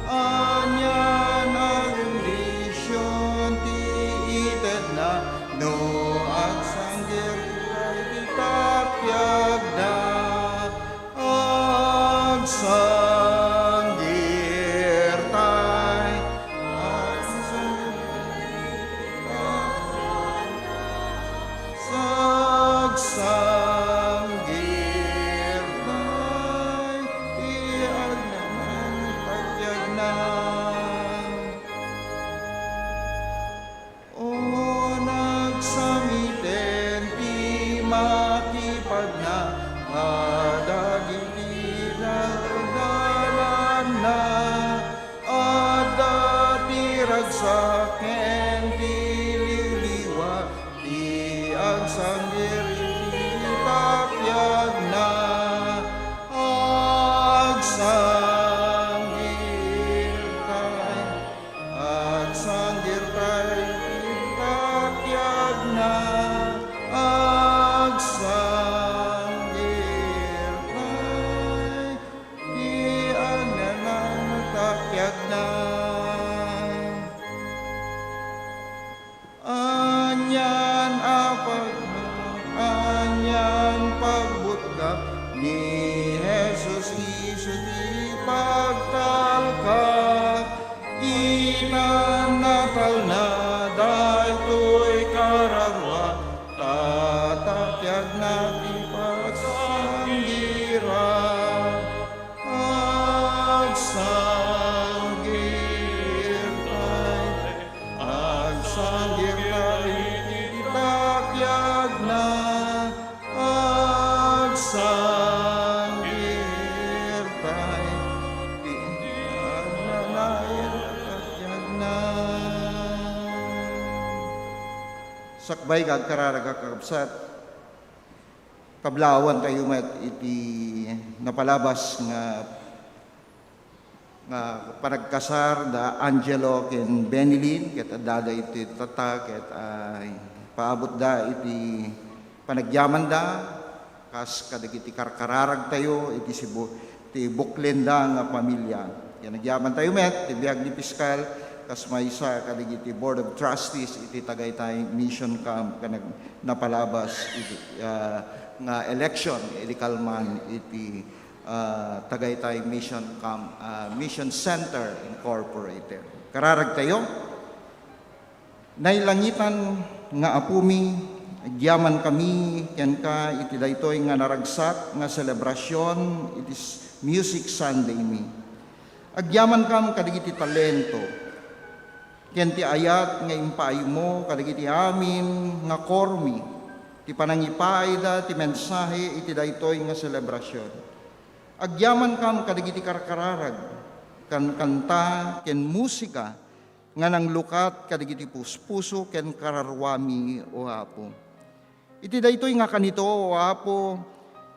Anian a bendision ti itedna, no agsanggir iti takiagna. Agsanggirtay, agsanggirtay, agsanggirtay, ti agnanan takiagna. O, nagsamiten ti makipagna kadagiti dalanna. Adda ti ragsak ken ti liwliwa, ti agsanggir iti takiagna. Agsanggirtay. Agsanggirtay ti takiagna, agsanggirtay ti agnanan takiagna. Anian a pag-, anian pagbutngak ni Jesus isu ti pagtalka. Itan a talna daytoy kararua, ta takiagna ti pagsanggiran. Agsanggirtay, agsanggirtay iti takiagna. Agsanggirtay ti agnanayon a takiagna. Sakbay nga agkararag, kakabsat, kablawantayo met iti napalabas nga nga panagkasar da Angelo ken Benilyn, ket addada iti tatta, ket, ah, paabutda iti panagyamanda, kas kadagiti karkararagtayo iti sibu-, ti buklenda nga pamilya. Ken nagyamantayo met ti biag ni Piskal, kas maysa kadagiti Board of Trustees iti Tagaytay Mission Camp, ken nag-, napalabas iti, ah, nga election, iti kalman iti ah, Tagaytay Mission Camp, ah, Mission Center Incorporated. Kararagtayo, nailangitan nga Apomi, agyamankami kenka iti daytoy nga naragsak nga selebrasion iti s-, Music Sunday mi. Agyamankam kadagiti talento, ken ti ayat nga impaaymo kadagiti amin nga kormi ti panangipaayda ti mensahe iti daytoy nga selebrasion. Agyamankam kadagiti karkararag, kankanta, ken musika nga nanglukat kadagiti puspuso ken kararuami, O Apo. Iti daytoy nga kanito, O Apo,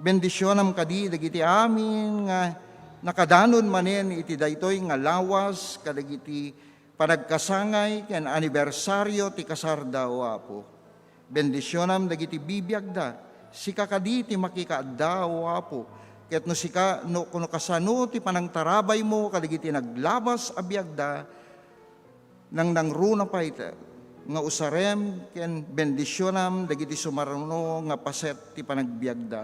bendisionam kadi dagiti amin nga nakadanon manen iti daytoy nga lawas kadagiti panagkasangay ken anibersario ti kasarda, O Apo. Bendisionam dagiti bibiagda. Sika kadi ti makikaadda, O Apo. Ket no sika, no, no kasano ti panangtarabaymo kadagiti naglabas a biagda, nangnangruna pay ta, nga usarem ken bendisionam dagiti sumaruno nga paset ti panagbiagda.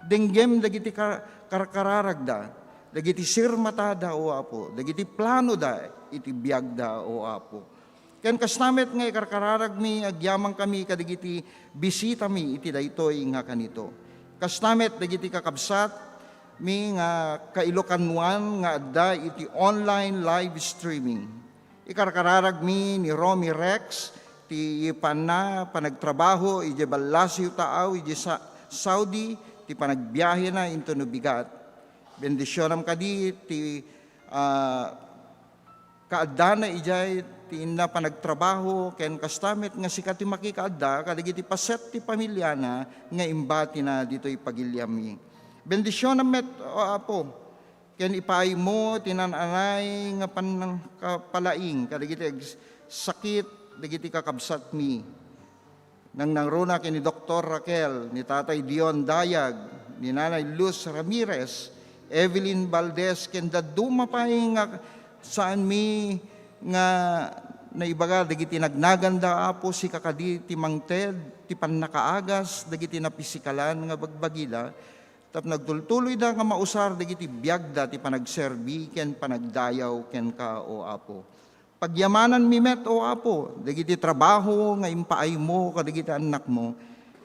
Denggem dagiti kar-, karkararagda, dagiti sirmatada, O Apo, dagiti planoda iti biagda, O Apo. Ken kasta met nga ikarkararagmi, agyamankami kadagiti bisitami iti daytoy nga kanito. Kasta met dagiti kakabsatmi nga ka-Ilocanoan nga adda iti online live streaming. Ikarkararagmi ni Romy Rex ti ipanna panagtrabaho idiay ballasiw taaw idiay Sa-, Saudi ti panagbiahena intono bigat. Bendisionam kadi ti, ah, kaaddana idiay ti inna panagtrabaho ken kasta met nga sika ti makikaadda kadagiti paset ti pamiliana nga imbatina ditoy pagiliammi. Bendisionam met, O Apo, ken ipaaymo ti naan-anay nga pannakapalaing kadagiti agsakit dagiti kakabsatmi. Nangnangruna ken ni Doktor Raquel, ni Tatay Dion Dayag, ni Nanay Luz Ramirez, Evelyn Valdez, ken dadduma pay nga saanmi nga naibaga dagiti nagnaganda, Apo, sika kadi ti mangted ti pannakaagas dagiti napisikalan nga bagbagida, tapno agtultuloyda nga mausar dagiti biagda ti panagserbi ken panagdayaw kenka, O Apo. Pagyamananmi met, O Apo, dagiti trabaho nga impaaymo kadagiti annakmo.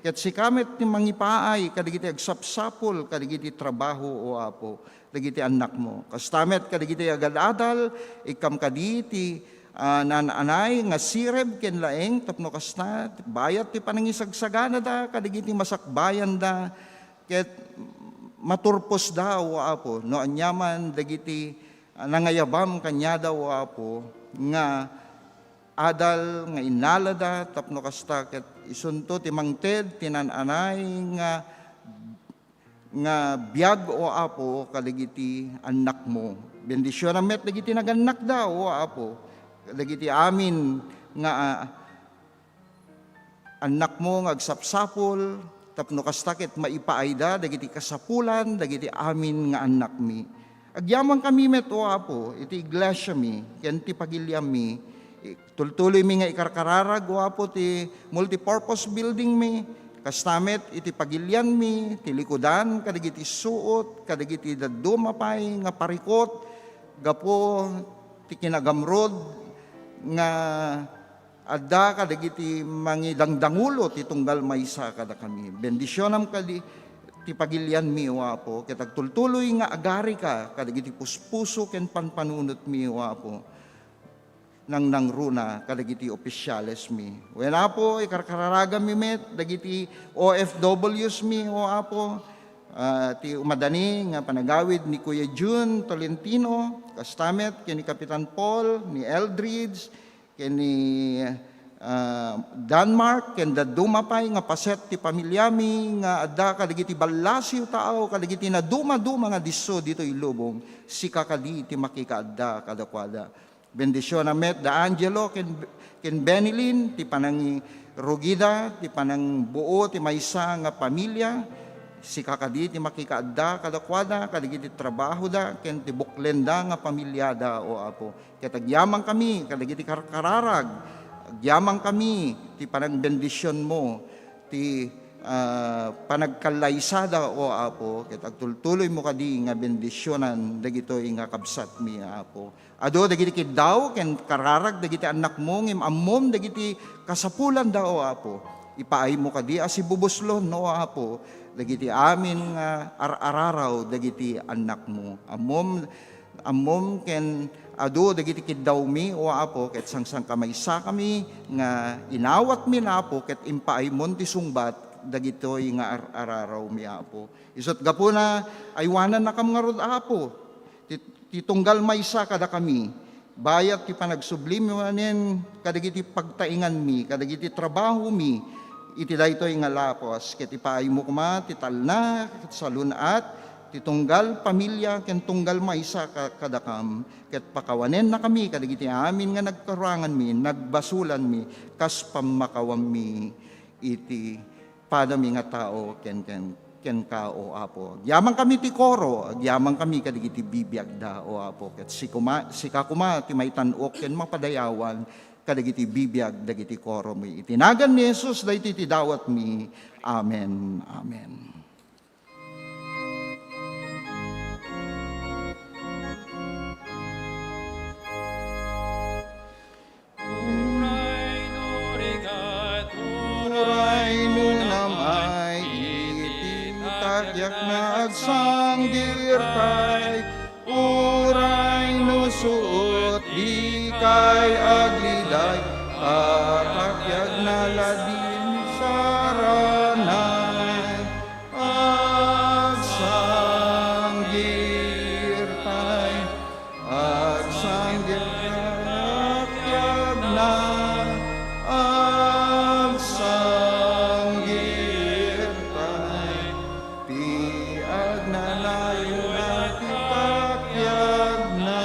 Ket sika met ti mangipaay kadagiti agsapsapul kadagiti trabaho, O Apo, dagiti annakmo. Kasta met kadagiti agad-adal, ikkam kadi ti, ah, naan-anay nga sireb ken laeng tapno kasta, bayat ti panangisagsaganada kadagiti masakbayanda, ket maturposda, O Apo, no aniaman dagiti, ah, nangayabam kaniada, O Apo, nga adal nga innalada tapno kasta ket isunto ti mangted ti naan-anay nga, nga biag, O Apo, kadagiti annakmo. Bendisionam met dagiti nagannakda, O Apo, kadagiti amin nga, ah, annakmo nga agsapsapul, tapno kasta ket maipaayda dagiti kasapulan dagiti amin nga annakmi. Agyamankami met, O Apo, iti iglesiami ken ti pagiliammi. I-, tultuloymi nga ikarkararag, O Apo, ti multipurpose buildingmi, kasta met iti pagilianmi, ti likudan kadagiti suot, kadagiti dadduma pay nga parikot gapu ti kinagamrod nga adda kadagiti mangidangdangulo ti tunggal maysa kadakami. Bendisionam kadi ti pagilianmi, O Apo, ket agtultuloy nga agarika kadagiti puspuso ken panpanunotmi, O Apo, nangnangruna kadagiti ofisialesmi. Wen, Apo, ikarkararaganmi met dagiti O F Ws mi, O Apo, ah, ti umadani nga panagawid ni Kuya Jun Tolentino, kasta met ken ni Kapitan Paul, ni Eldridge, ken ni, ah, Denmark, ken dadduma pay nga paset ti pamiliami nga adda kadagiti ballasiw taaw, kadagiti nadumaduma nga disso ditoy lubong, sika kadi ti makikaadda kadakuada. Bendisionam met da Angelo ken, ken Benilyn, ti panangirugida, ti panangbuo, ti maysa nga pamilia, sika kadi ti makikaadda kadakuada, kadagiti trabahoda, ken ti buklenda nga pamiliada, O Apo. Ket agyamankami kadagiti karkararag, agyamankami ti panangbendisionmo, ti, ah, panagkallaysada, O Apo, ket agtultuloymo kadi nga bendisionan dagitoy nga kabsatmi, Apo. Adu dagiti kiddaw ken kararag dagiti annakmo, ngem ammom dagiti kasapulanda, O Apo. Ipaaymo kadi a sibubuslon, O Apo, dagiti amin nga ar-araraw dagiti annakmo. Ammom, ammom ken adu dagiti kiddawmi, O Apo, ket sangsangkamaysakami nga inawatmi, Apo, ket impaaymon ti sungbat dagitoy nga ar-ararawmi, Apo. Isut' gapuna, aywanannakam ngarud, Apo, ti, ti tunggal maysa kadakami, bayat ti panagsublim manen kadagiti pagtainganmi, kadagiti trabahomi, iti daytoy nga lapos, ket ipaaymo koma ti talna ket salun-at, ti tunggal pamilia ken tunggal maysa ka-, kadakam, ket pakawanennakami kadagiti amin nga nagkuranganmi, nagbasulanmi, kas pammakawammi iti padami nga tao ken, ken, kenka, O Apo. Agyamankami ti koro, agyamankami kadagiti bibiagda, O Apo, ket sikuma-, sika koma ti maitan-ok ken mapadayawan kadagiti bibiag dagiti koromi. Iti nagan ni Jesus, daytoy ti dawatmi. Amen. Amen. Uray no rigat, uray no namay iti takyakna, agsanggirtay. Uray no suot, dikay agliday, ta takyakna la din saranay. Agsanggirtay, agsanggirtay, agsanggirtay, ti agnanayon a ti takyagna.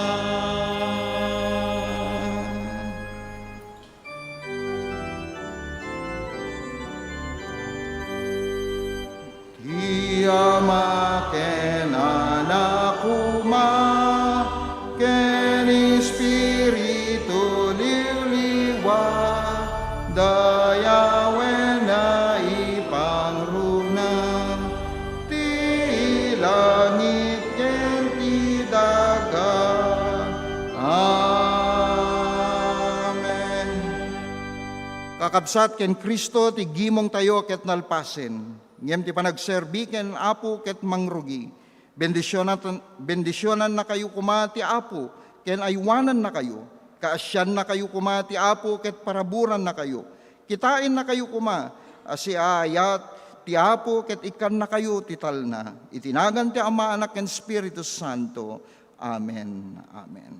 Ti Ama ken Anak koma ken Espiritu Liwliwa, dayawen a ipangruna ti langit ken ti daga. Amen. Kakabsat, ken Cristo ti gimongtayo ket nalpasen, ngem ti panagserbi ken Apo ket mangrugi. Bendisionan-, bendisionannakayo koma ti Apo ken aywanannakayo. Kaasiannakayo koma ti Apo ket paraburannakayo. Kitaennakayo koma a siaayat ti Apo ket ikkannakayo ti talna. Iti nagan ti Ama, Anak, ken Espiritu Santo. Amen. Amen.